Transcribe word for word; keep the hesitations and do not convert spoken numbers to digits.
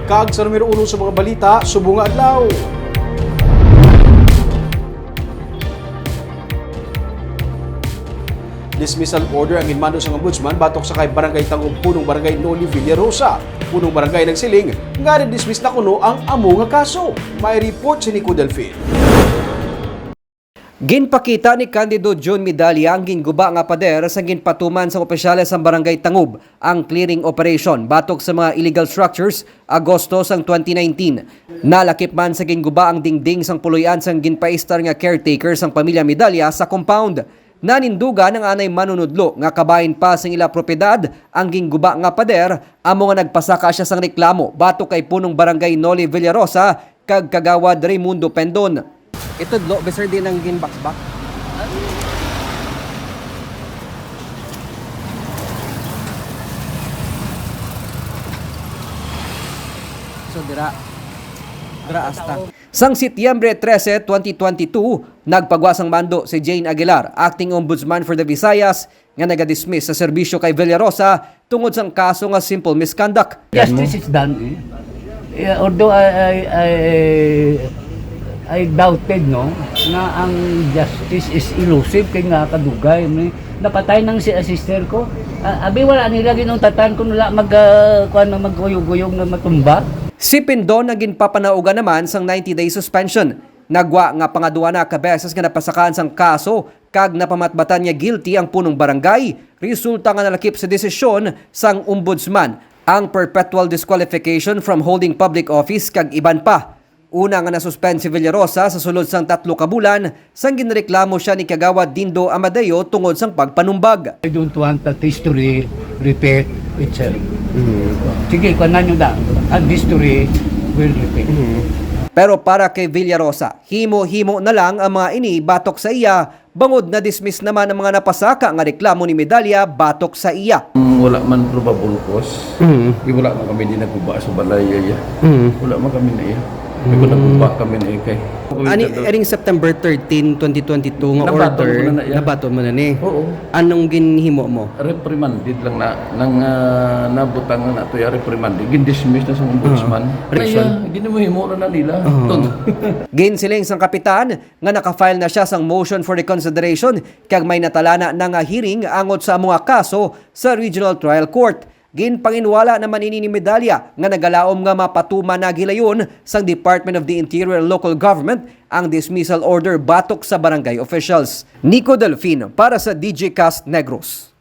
Kag sa numero uno sa mga balita, subong nga adlaw. Dismissal order ang ginmando sang ombudsman batok sa kay Barangay Tangub Punong Barangay Noli Villarosa. Punong Barangay nagsiling nga na-dismiss na kuno ang amo nga kaso. May report si Nico Delfin. Ginpakita ni Candido Jun Medalla ang ginguba nga pader sa ginpatuman sang opisyales sang Barangay Tangub ang clearing operation batok sa mga illegal structures Agosto sang twenty nineteen. Nalakip man sa ginguba ang dingding sang puloy-an sang ginpaistar nga caretaker sang pamilya Medalla sa compound. Nanindugan ang anay manunudlo nga kabahin pa sing ila propiedad ang ginguba nga pader, amo nga nagpasaka sia sang reklamo batok kay Punong Barangay Noli Villarosa kag Kagawad Raymundo Pendon. Itudlo, bisan di nang ginbakbak. So, dira. Dira asta. Sang Setyembre trese, twenty twenty-two, nagpagwa sang mando si Jane Aguilar, Acting Ombudsman for the Visayas, nga nagadismiss sa serbisyo kay Villarosa tungod sang kaso nga simple misconduct. Justice is done, eh. Yeah, although I, I, I, I doubted, no, nga ang justice is elusive kay nga kadugay, no? Napatay nang si sister ko. Ah, abi, wala nila ginuntatan kung wala mag, ah, kuwan, maguyog-uyog nga matumba. Si Pendon ang ginpapanaugan naman sang ninety-day suspension. Nagwa nga pangadua na ka beses nga napasakaan sang kaso kag napamatbatan nga guilty ang punong barangay, resulta nga nalakip sa desisyon sang ombudsman ang perpetual disqualification from holding public office kag iban pa. Una nga nasuspend si Villarosa sa sulod sang tatlo ka bulan sang ginreklamo sia ni Kagawad Dindo Amadeo tungod sang pagpanumbag. I don't want that history repeat itself. Sige, kuhanan nyo na. And history will repeat. Pero para kay Villarosa, himo-himo na lang ang mga ini batok sa iya, bangod na-dismiss naman ang mga napasaka nga reklamo ni Medalla batok sa iya. Mm, wala man probable cause. Mm. Di wala man kami di nagkuba sa balay, iya. Mm. Wala man kami na iya. Kay kung nagkuba kami na iya kay Ani, aring September thirteen, twenty twenty-two nga Nabaton order, ko na na iya. Nabaton mo na ni? Oo. Anong ginhimo mo? Reprimanded lang na, nang, ah, nabutang na to ya reprimanded. Gin-dismiss na sa ombudsman. Ah, reaksyon? Kaya, ginhimo-himo na na nila. Ah. Tun- Ginsiling sang kapitan nga naka-file na siya sang motion for reconsideration kag may natalana na nga hearing angot sa amo nga kaso sa Regional Trial Court. Ginpanginwala naman ini ni Medalla nga nagalaom nga mapatuman na gilayon sang Department of the Interior and Local Government ang dismissal order batok sa barangay officials. Nico Delfin para sa D J Cast Negros.